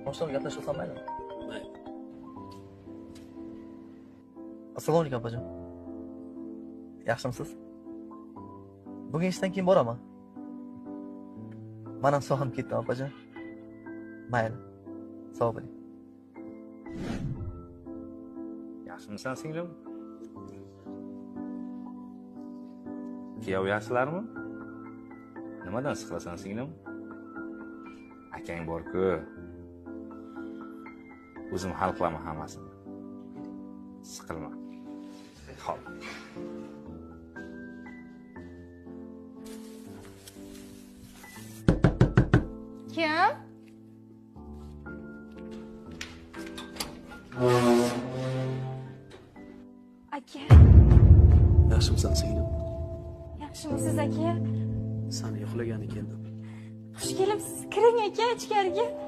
Boshlig'im gaplashib olsam maylimi? Mayli. Assalomu alaykum opajon. Yaxshimisiz? Bugun ishdan keyin boraman. Men ham sog'inib ketdim opajon. Mayli. Sog' bo'ling. Yaxshimisan singlim? Kuyov yaxshilarmi? Nimadan siqilasan singlim? Akang bor-ku. O'zim hal qilaman hammasini. Siqilma. Xo'p. Kim? Aka. Yaxshimisan singlim? Yaxshimisiz aka? Sani yo'qlagani keldim. Xush kelibsiz. Kiring aka ichkariga.